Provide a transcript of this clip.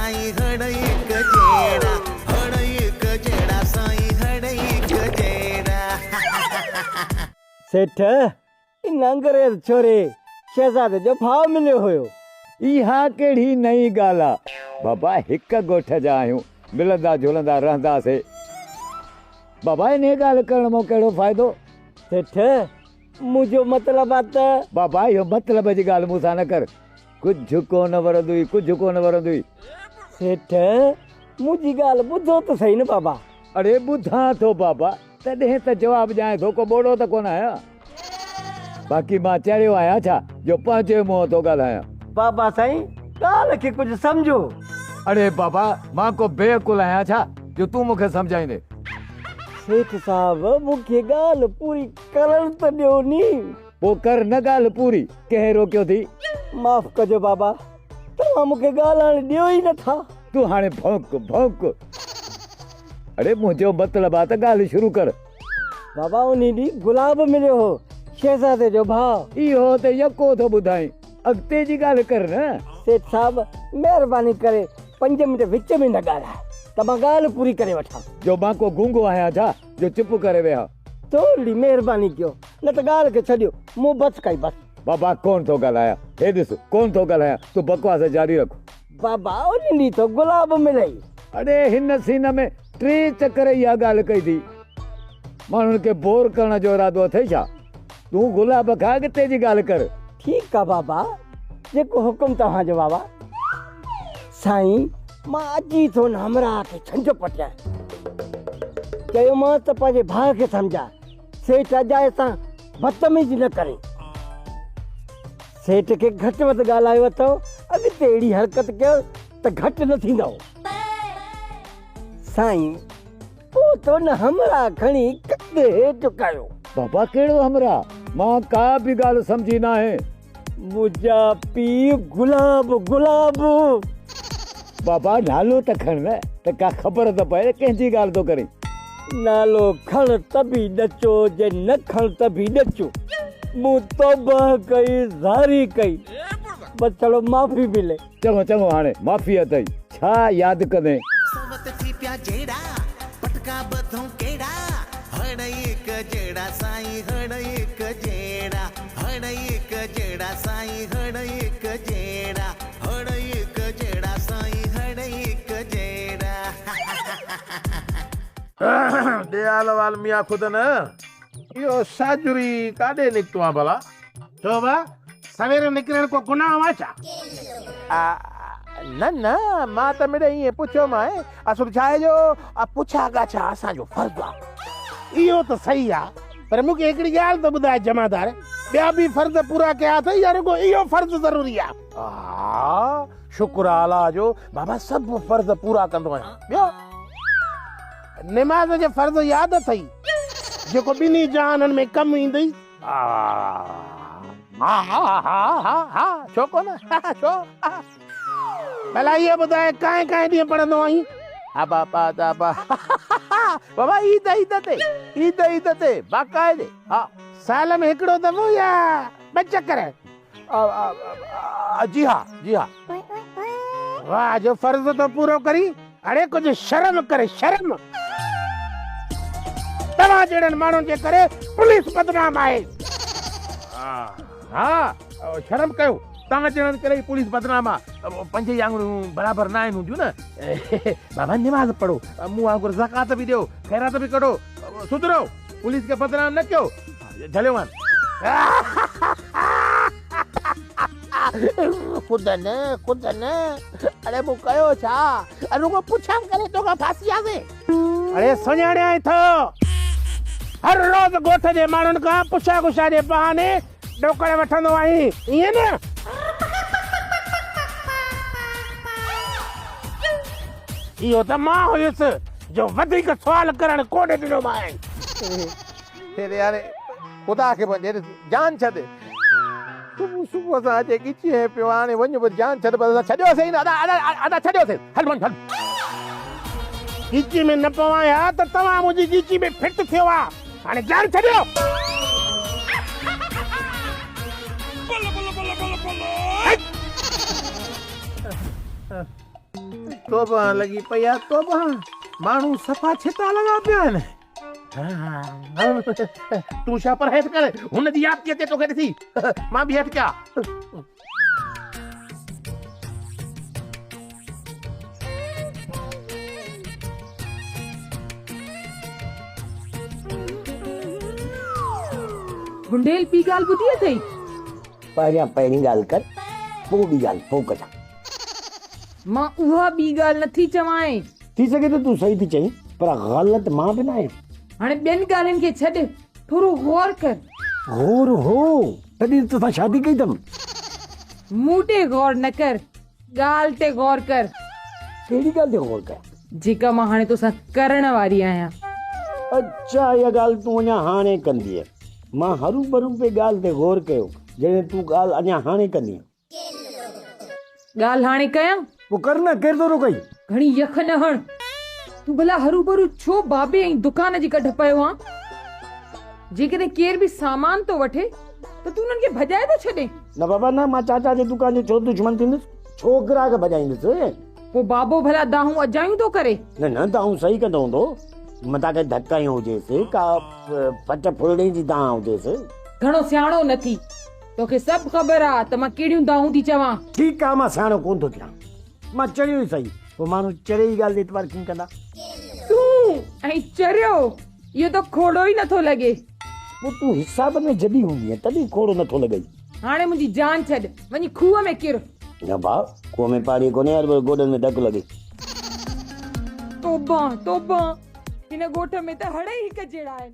سائين هڙ هڪ جهڙا، هڙ هڪ جهڙا سائين هڙ هڪ جهڙا. سيٺ، ان انگريز ڇوري شهزادي جو ڀاء مليو هيو. اها ڪهڙي نئين ڳالهه آ؟ بابا هڪ ڳوٺ جا آهيون، ملندا جهلندا رهنداسي. بابا انهيء ڳالهه ڪرڻ مان ڪهڙو فائدو؟ سيٺ، منهنجو مطلب آ ته. بابا اهو مطلب جي ڳالهه مون سان نه ڪر. ڪجهه ڪونه ورندوئي، ڪجهه ڪونه ورندوئي. سيٺ، منهنجي ڳالهه ٻڌو ته سهي نه بابا. اڙي ٻڌان ٿو بابا، تڏهن ته جواب ڏيانء ٿو، ڪو ٻوڙو ته ڪونه آهيان. باقي مان چريو آهيان ڇا جو پنهنجي منهن ٿو ڳالهايان. بابا سائين، ڳالهه کي ڪجهه سمجهو. اڙي بابا، مان ڪو بي عقل آهيان ڇا جو تون مون کي سمجهائيندين. سيٺ صاحب، مون کي ڳالهه پوري ڪرڻ ته ڏيو ني. پوء ڪر نه ڳالهه پوري، ڪنهن روڪيو ٿي؟ معاف ڪجو بابا، توهان مون کي ڳالهائڻ ڏيو ئي نه ٿا. تون هاڻي ڀونڪ، ڀونڪ. اڙي منهنجو مطلب آ ته ڳالهه شروع ڪر. بابا انهي ڏينهن گلاب مليو هو، شهزادي جو ڀاء. اهو ته يڪو ٿو ٻڌائين، اڳتي جي ڳالهه ڪر نه. سيٺ صاحب مهرباني ڪري پنج منٽ وچ ۾ نه ڳالهاء ته مان ڳالهه پوري ڪري وٺان. جو مان ڪو گونگو آهيان ڇا جو چپ ڪري ويهان. ٿورڙي مهرباني ڪيو نه ته ڳالهه کي ڇڏيو مون بس ڪئي بس. بابا ڪونه ٿو ڳالهايان هي ڏس ڪونه ٿو ڳالهايان تون بڪواس جاري رک. بابا ان ڏينهن ٿو گلاب ملئي. اڙي هن سين ۾ ٽي چڪر اها ڳالهه ڪئي ٿي. ماڻهن کي بور ڪرڻ جو ارادو اٿئي ڇا؟ تون گلاب کان اڳتي جي ڳالهه ڪر. ٺيڪ آ بابا جيڪو حڪم توهان جو بابا. سائين مان اچي ٿو ان همراهه کي ڇنڊ پٽيان. چيومانس ته پنهنجي ڀاء کي سمجهاء سيٺ اجائي سان بدتميزي نه ڪري. سيٺ کي گهٽ وڌ ڳالهايو اٿئو، اڳتي اهڙي حرڪت ڪيو ته گهٽ نه ٿيندؤ. سائين پوء ته ان همراهه کڻي ڪنڌ هيٺ ڪيو. بابا ڪهڙو همراهه؟ مان ڪا به ڳالهه سمجهي ناهي. منهنجا پيء گلاب گلاب. بابا نالو ته کڻ نه ته ڪا خبر ته پئي ڪنهن جي ڳالهه ٿو ڪرين. نالو کڻ ته به ڏچو جي نه کڻ ته به ڏچو. مون توبهه ڪئي زاري ڪئي بس ڇڙو معافي ملي. چڱو چڱو هاڻي معافي اٿئي ڇا ياد ڪندين. سوت ٿي پيا جهيڙا، پٽڪا ٻڌون ڪهڙا، هڙ هڪ جهڙا سائين هڙ هڪ جهڙا، هڙ هڪ جهڙا سائين هڙ هڪ جهڙا، هڙ هڪ جهڙا سائين هڙ هڪ جهڙا. ڏي حال احوال ميان خود نه. اهو ساجهري ڪاڏي نڪتو آن ڀلا؟ ڇو ڀا، سوير نڪرڻ ڪو گناهه آ ڇا؟ نه نه، مان ته مڙئي ائين پڇيومانء. اصل ڇا آهي جو پڇا ڳاڇا اسان جو فرض آ. اهو ته صحيح آ، پر مون کي هڪڙي ڳالهه ته ٻڌاء جمعدار، ٻيا به فرض پورا ڪيا اٿئي يا رڳو اهو فرض ضروري آ؟ ها، شڪر آ الله جو، بابا سڀ فرض پورا ڪندو آهيان. ٻيو؟ نماز جو فرض ياد اٿئي، جيڪو ٻنهي جهانن ۾ ڪم ايندئي؟ ها ها ها ها ها ڇو ڪونه ڇو. ڀلا اهو ٻڌاء ڪانء ڪانء ڏينهن پڙهندو آهين؟ ها با با با بابا عيد عيد تي عيد عيد تي باقاعدي ها. سال ۾ هڪڙو دفعو يا ٻه چڪر؟ جي ها جي ها. واهه جو فرض ٿو پورو ڪرين. اڙي ڪجهه شرم ڪر شرم. توهان جهڙن ماڻهن جي ڪري پوليس بدنام آهي. ها شرم ڪيو توهان جهڙن ڪري ئي پوليس بدنام آ. پنج ئي آڱريون برابر ناهن هونديون نه. بابا نماز پڙهو مون وانگر زڪوات به ڏيو خيرات به ڪڍو سڌرو پوليس کي بدنام نه ڪيو. جهليو مان. خود نه خود نه اڙي مون ڪيو ڇا؟ رڳو پڇان ڪري توکان ڦاسي وياسين. اڙي سڃاڻيائين ٿو. هر روز ڳوٺ جي ماڻهن کان پڇا ڳڇا جي بهاني ڏوڪڙ وٺندو آهين، ائين نه؟ اهو ته مان هيس جو وڌيڪ سوال ڪرڻ ڪونه ڏنومانء. هيڏي هاڻي خدا کي پنهنجي ڏس جان ڇڏ. صبح صبح سان اچي ڳچي هنئين پيو هاڻي وڃ بس جان ڇڏ بس اسان ڇڏيوسين ئي نه ادا ادا ادا ڇڏيوسين هل وڃ هل. ڳچي ۾ نه پوان ها ته توهان منهنجي ڳچي ۾ فٽ ٿيو ها هاڻي جان ڇڏيو. توبه لڳي پئي آ توبه. ماڻهو صفا ڇتا لڳا پيا آهن. تون شاپر هيٺ ڪر. هن جي ياد ٿي اچي توکي ڏسي. مان به هيٺ ڪيان. گنڊيل ٻي ڳالهه ٻڌي اٿئي؟ پهريان پهرين ڳالهه ڪر، پوء ٻي ڳالهه پوء ڪجان. مان اها ٻي ڳالهه نٿي چوانء. ٿي سگهي ٿو تون صحيح ٿي چئين، پر غلط مان به ناهيان. هاڻي ٻين ڳالهين کي ڇڏ، ٿورو غور ڪر. غور هو، تڏهن ته توسان شادي ڪئي اٿم. مون ڏي غور نه ڪر، ڳالهه تي غور ڪر. ڪهڙي ڳالهه تي غور ڪيان؟ جيڪا مان هاڻي توسان ڪرڻ واري آهيان. اڇا اها ڳالهه تون اڃا هاڻي ڪندينء. مان هروڀرو پئي ڳالهه تي غور ڪيو، جڏهن تون ڳالهه اڃا هاڻي ڪندينء. ڳالهه هاڻي ڪيان؟ پوء ڪر نه، ڪير ٿو روڪئي؟ گهڻي يخ نه هڻ. تون ڀلا هروڀرو ڇو بابي ۽ دڪان جي ڪڍ پيو آن؟ جيڪڏهن ڪير به سامان ٿو وٺي ته تون انهن کي ڀڄائي ٿو ڇڏين. نه بابا نه، مان چاچا جي دڪان جو ڇو دشمن ٿيندس؟ ڇو گراهڪ ڀڄائيندس؟ پوء بابو ڀلا دانهون اجايون ٿو ڪري؟ نه نه، دانهون صحيح ڪندو هوندو. متان ڪنهن ڌڪ هنيو هجيس، ڪا ڦٽ ڦرڙي جي دانهن هجيس. گهڻو سياڻو نه ٿي. توکي سڀ خبر آ ته مان ڪهڙيون دانهون ٿي چوان. ٺيڪ آ، مان سياڻو ڪونه ٿو ٿيان. مان چريو ئي سهي، پوء ماڻهو چريي جي ڳالهه تي اعتبار ڪيئن ڪندا؟ تون ۽ چريو، اهو ته کوڙو ئي نٿو لڳي. پوء تون حساب ۾ جڏي هوندينء، تڏهن کوڙو نٿو لڳئي. هاڻي منهنجي جان ڇڏ، وڃي کوهه ۾ ڪر. نه ڀاء، کوهه ۾ پاڻي ڪونهي، هرڀرو گوڏن ۾ ڌڪ لڳي. توبهه، توبهه، هن ڳوٺ ۾ ته هڙئي هڪ جهڙا آهن.